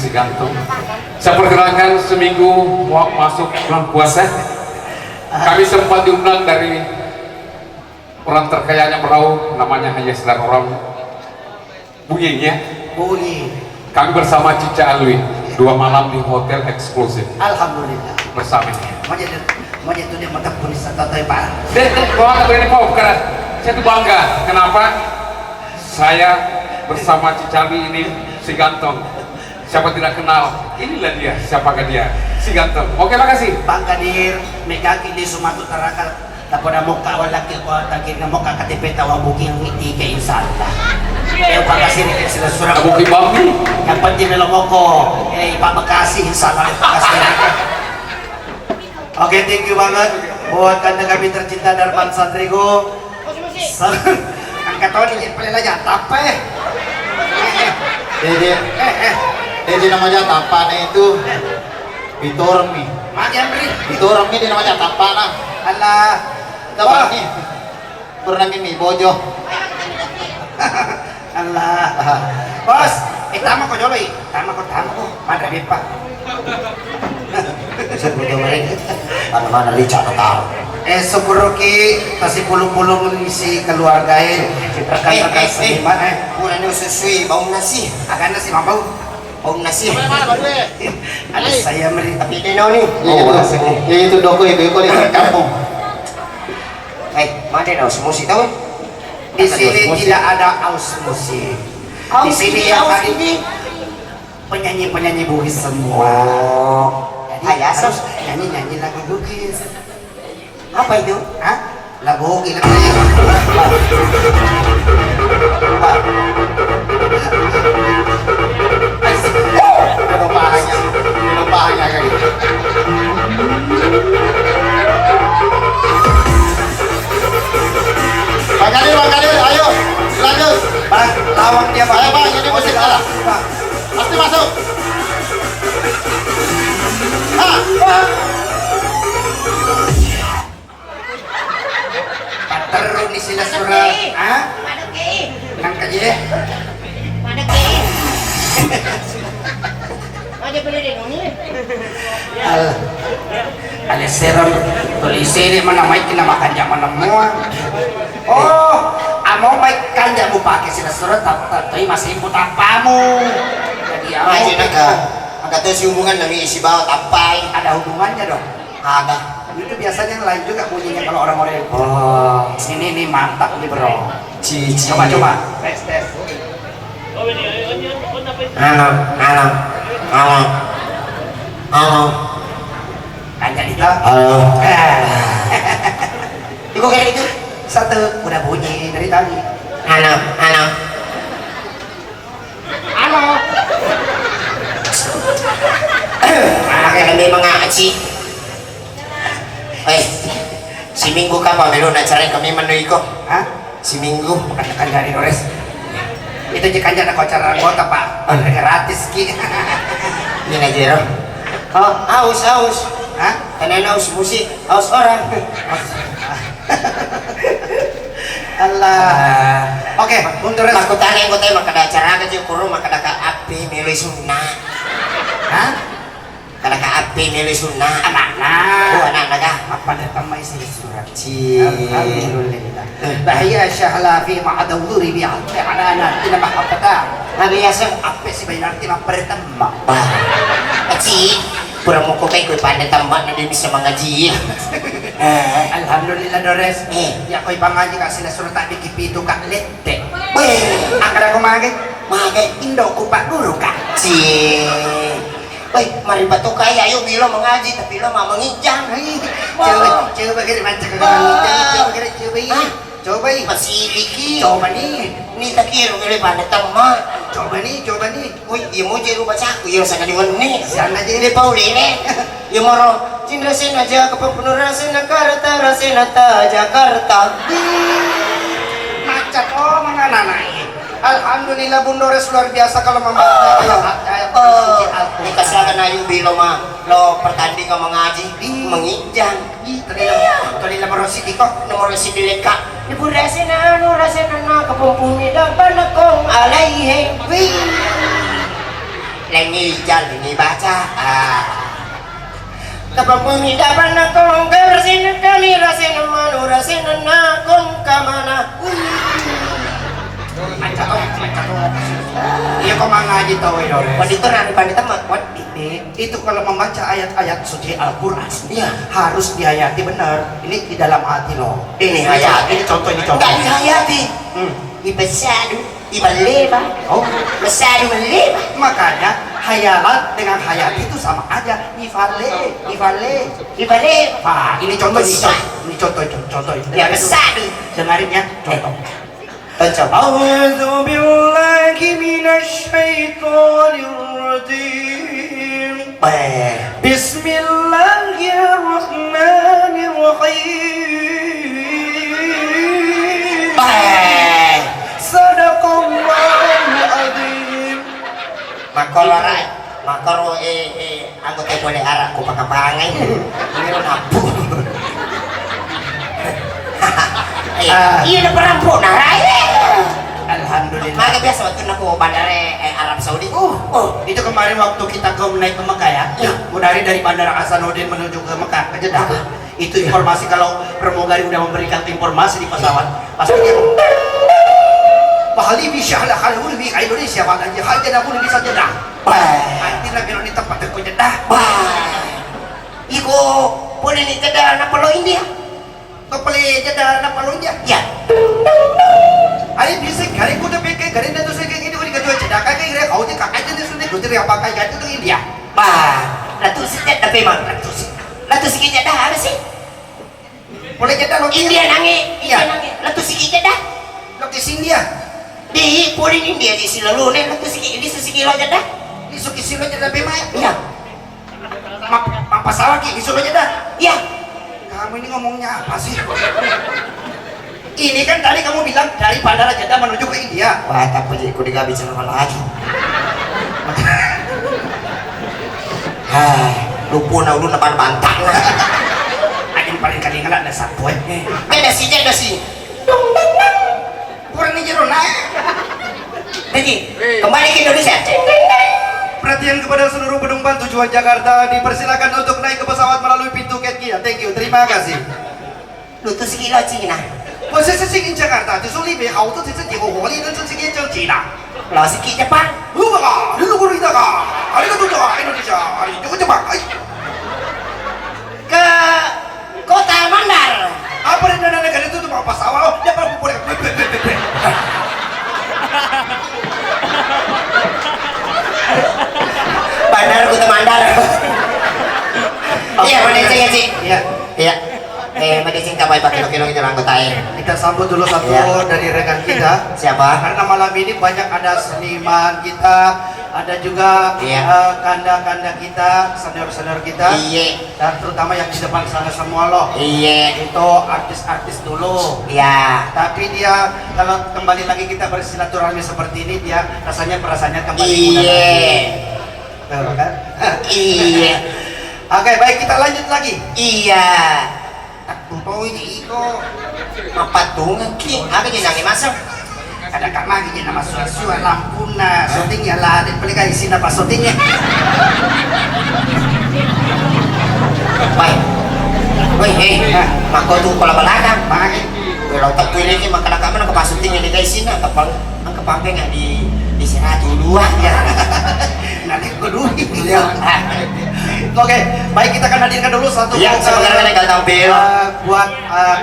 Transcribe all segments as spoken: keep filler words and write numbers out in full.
Gantung. Saya perkenalkan, seminggu mau masuk bulan puasa, kami sempat diundang dari orang terkayanya Berau, namanya Hayes dan orang Buying, ya. Buying. Kami bersama Cica Alwi, dua malam di hotel eksklusif. Alhamdulillah. Bersama. Mau jadi, mau jadi tuh dia mata pun satu atau apa? Deh, deh, bawa ke ini, Pak, bukan. Saya tuh bangga. Kenapa? Saya bersama Cica Alwi ini, si ganteng. Siapa tidak kenal? Inilah dia. Siapakah dia? Si ganteng. Oke, makasih. Bangga dir, megaki di Sumatera Utara. Tapoda mokka wallaki ko tagirna mokka K T P tawa booking tiga, insya Allah. Eh, pakasih nih, sudah, sudah. Booking bambu. Yang penting melo moko, eh, Pak Bekasi, insya Allah, Pak Bekasi. Oke, thank you banget buat kanda kami tercinta Darman Santrigo. Angkat tahun ini paling aja, tapa eh. Jadi, jadi namanya tapa nih itu. Piturmi. Magi amri. Piturmi di namanya tapana. Allah. Coba nih. Pernah mimi bojo. Allah. Bos, eh, tama ko jolo i. Tama ko, tama ko. Mada beppa. Sebelum kemarin, mana-mana rica tahu. Eh, syukuruki, pasti pulung-pulung isi keluarga, eh. Rekan-rekan seniman, eh. Kurang ususui bau nasi. Akan nasi mabau. Om nasi. Ada saya meri tapi deno nih. Iya, itu. Iya, itu doko itu, itu di kampung. Eh, mana deno semua sih tahu? Di sini tidak ada aus musik. Di sini yang hadir penyanyi-penyanyi Bugis semua. Oh. Jadi harus nyanyi-nyanyi lagu Bugis. Apa itu? Hah? Lagu oke, lagu oke. Ada pahanya, ada pahanya, kan? Bang Kadir, Bang Kadir, ayo, lanjut. Bang, lawan dia, Bang. Ayo, Bang, ini musik, Bang. Pasti masuk. Ha. Patterru ni sila sura. Ha? Nangka je. Al-, ale serem, tulis ini mana mai kena makan zaman semua. Oh, amo mai kanja mu pakai sila sura, tapi masih ibu tapamu. Jadi, amo. Aja naga, naga tuh si hubungan nami isi bawa tapai. Ada hubungannya dong. Ada. Itu biasanya lain juga bunyinya kalau orang-orang yang, oh, ini nih mantap nih, Bro. Cici. Coba, coba. Tes, tes. Halo, halo, halo, halo. Kan jadi toh? Halo. Eh. Itu kayak itu. Satu, udah bunyi dari tadi. Halo, halo. Halo. Makanya kami mengaji. Eh, si Minggu kapan melo na acara kami menu iko? Hah? Si Minggu. Bukan tekan dari Dores. Itu je kanjana ko acara anggota, Pak. Ah. Gratis ki. Ini aja, Ro. Oh, aus, aus. Hah? Karena aus musik, aus orang. Allah. Oke, untuk res- Makkutana anggota makkeda acara aga je kuro makkeda ka api milih sunna. Hah? Kada ka api milih sunna. Anakna. Oh, anakna ga? Mappada tamai sila sura. Ci. Alhamdulillah. Eh. Bahaya syahla fi ma'adawuri bi haqqi anana. Tidak apa-apa. Hari yasem api si bayi nanti mappada tamma. Bah. Ci. Pura moko kai koi pande tamma na dia bisa mengaji. Eh. Alhamdulillah, Dores. Eh. Ya koi pangaji ka sila sura tak diki pitu ka lette. Beh. Akada ko mage? Mage. Indo ku pak guru ka. Ci. Woi, mari batu kaya, ayo bilo mengaji, tapi lo mau mengijang. Hei, coba, coba kira macam kau mengijang, coba kira, coba ini. Hah? Coba ini. Masih iki. Coba nih. Ini tak kira milih pada temma. Coba nih, coba nih. Woi, iya mau jadi bacaku, iya sana di mana nih? Sana aja. Ini Pauline. Iya moro. Cinta sini aja ke Pempenuh, rasina Karta, rasina ta Jakarta. Macet, oh, mana anak ini? Alhamdulillah, Bundores luar biasa kalau membaca ayat-ayat suci Al-Quran. Dikasih akan ayu bilo ma lo pertandingan mengaji, mengijang. Ih, tadi lah, tadi lah merosot di kok. Nomor si dileka. Ibu rasina anu rasina na kepumpumi dan panakong alaihi. Wih. Lengi ijal, lengi baca. Ah. Kapampungi dapanna kong, karasinna kami, rasinna manu, rasinna nakong kamana. Iya, kok mangaji tau, Dore? Waddi tu nari pandita ma-, waddi. Itu kalau membaca ayat-ayat suci Al-Quran, iya, harus dihayati benar. Ini di dalam hati, loh. Ini hayati. Ini contoh, ini contoh. Nggak dihayati. Hmm. Ipesadu, iballeba. Oh. Pesadu malleba. Makanya hayalat dengan hayati itu sama aja. Ifale, ifale. Ifale. Nah, ini contoh, ini contoh, ini contoh, contoh, contoh. Ya, pesadu. Dengarin ya, contoh. Baca. أعوذ بالله من الشيطان الرجيم. Beh. بسم الله الرحمن الرحيم. Beh. صدق الله العظيم. Makkoro, Rai. Makkoro, eh, eh, anggota pole araq ko pakapangai. Ini lo nappu. Eh, ah, iya, na perampo na, Rai. Alhamdulillah. Maga biasa waktu nako bandara, eh, Arab Saudi. Oh, oh. Itu kemarin waktu kita ke, naik ke Mekah, ya. Ya. Menari dari Bandara Hasanuddin menuju ke Mekah, ke Jeddah. Apa? Itu informasi kalau pramugari udah memberikan informasi di pesawat, pasti dia ngomong, "Wahali bisa lah, kalau udah bisa Indonesia, Pak, aja, aja, aku udah bisa Jeddah." Bah. Artinya, kalau di tempat aku Jeddah. Bah. Iko, boleh nih Jeddah, kenapa lo India? Kau boleh Jeddah, kenapa lo India? Ya. Hari bisa, hari kuda pakai, hari itu saya kayak gini, udah kerja Jeddah, kayak gini, kau aja, kakak aja, dia sudah, gue jadi apa, kayak gitu, India. Bah, ratu sejak tapi emang ratu sih. Ratu sikit Jeddah ada sih. Pole Jeddah lo India nangi, India nangi. Ratu sikit Jeddah. Lo ke India. Di pole India di silolone ratu sikit, di sikit lo Jeddah. Di suki silo Jeddah bema ya. Iya. Ma-, mapasawaki di silo Jeddah. Iya. Kamu ini ngomongnya apa sih? Ini kan tadi kamu bilang dari Bandara Jeddah menuju ke India. Wah, tak puji ku digabi cenah lagi. Hah, lupuna ulunna pada bantak. Anjing paling kali ngelak dan sapu, eh. Beda sih, beda sih. Dong, dong, dong. Kurang nih jero naik. Jadi, kembali ke Indonesia. Perhatian kepada seluruh penumpang tujuan Jakarta, dipersilakan untuk naik ke pesawat melalui pintu gate kiri. Thank you, terima kasih. Lu tu sikilo Cina. Posisi sing in Jakarta, tu suli be, kau tu sisi tiho holi, tu sisi Cina. Lo siki Jepang. Lu maka, lu guru kita ka. Hari itu tu Indonesia, hari itu Jepang. Ai. Ke kota Mandar. Apa nih, nana negara itu tuh mau pas awal, dia pada kumpul. Bandar, kota Mandar. Iya, mana itu ya, Cik? Iya. Iya. Eh, mending singkat baik pakai kilo-kilo gitu anggota, eh. Kita sambut dulu satu, iya, dari rekan kita. Siapa? Karena malam ini banyak ada seniman kita, ada juga, iya, eh, kanda-kanda kita, senior-senior kita. Iya. Dan terutama yang di depan sana semua loh. Iya. Itu artis-artis dulu. Iya. Tapi dia kalau kembali lagi kita bersilaturahmi seperti ini, dia rasanya perasaannya kembali muda lagi. Iya. Betul, kan? Iya. Oke, baik, kita lanjut lagi. Iya. Takkumpoi iko. Mappattungeng ki, aga je nangi maseng? Ada kak magi je nama sua-sua lampunna, syuting ya lah, ada pelikai sini apa syutingnya. Woi. Woi, hei. Hah? Makko tu kola balakang. Magi. Kalau tak pilih ni, maka nak mana ke syutingnya di kai sini, apa? Engka pampeng di, di seratus dua. Ya. Nanti aku dulu. Ya. Oke, baik, kita akan hadirkan dulu satu, ya, program, sebentar, kan, tampil, eh, buat, eh,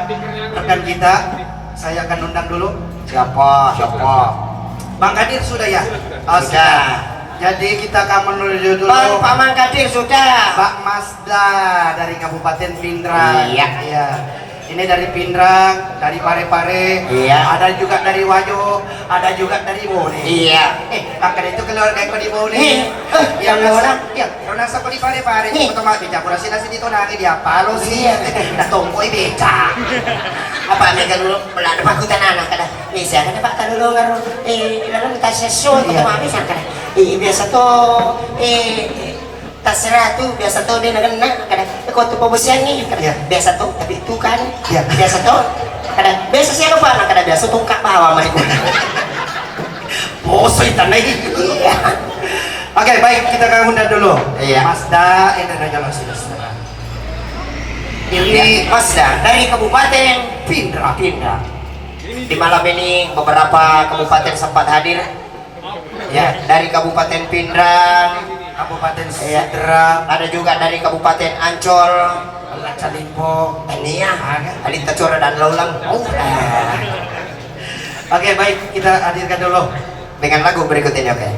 rekan kita. Saya akan undang dulu. Siapa? Siapa? Bang Kadir sudah ya? Oh, sudah. Sudah. Jadi kita akan menuju dulu. Bang, Pak Mang Kadir sudah. Pak Masda dari Kabupaten Pindrang. Iya. Iya. Ini dari Pinrang, dari Parepare, iya, ada juga dari Wajo, ada juga dari Bone. Iya. Eh, makanya itu keluarga ku di Bone. Iya. Eh, yang orang, iya, orang sapa di Parepare, iya, otomatis aku rasa nasi di tonangi dia palo sih. Iya. Nah, tongkoi beca. Apa mereka dulu, belanda pakutan anak kada. Nih, saya kada Pak, kalau lo ngaruh, eh, lalu minta sesuatu, iya, otomatis yang kada. Eh, biasa tuh, eh, Terserah tu, biasa to de nagenna, kada, "Eh, ko tu paboseangngi," kada, iya, "Biasa to, tapi tu kan." Iya. "Biasa to." Kada, "Biasa siapa, Pak?" Kada, "Biasa tongka bawang mah." Bosoi tanai. Iya. Oke, baik, kita akan undang dulu. Iya. Mas Da, ini Raja Mas Ini Mas Da dari Kabupaten Pinrang. Pinrang. Di malam ini beberapa kabupaten sempat hadir. Ya, dari Kabupaten Pinrang, Kabupaten Iya. Sidrap. Ada juga dari Kabupaten Ancol. Lanca Limbo. Tania, Alita Cora dan Laulang. Oh. Oke, baik, kita hadirkan dulu. Dengan lagu berikut ini, oke.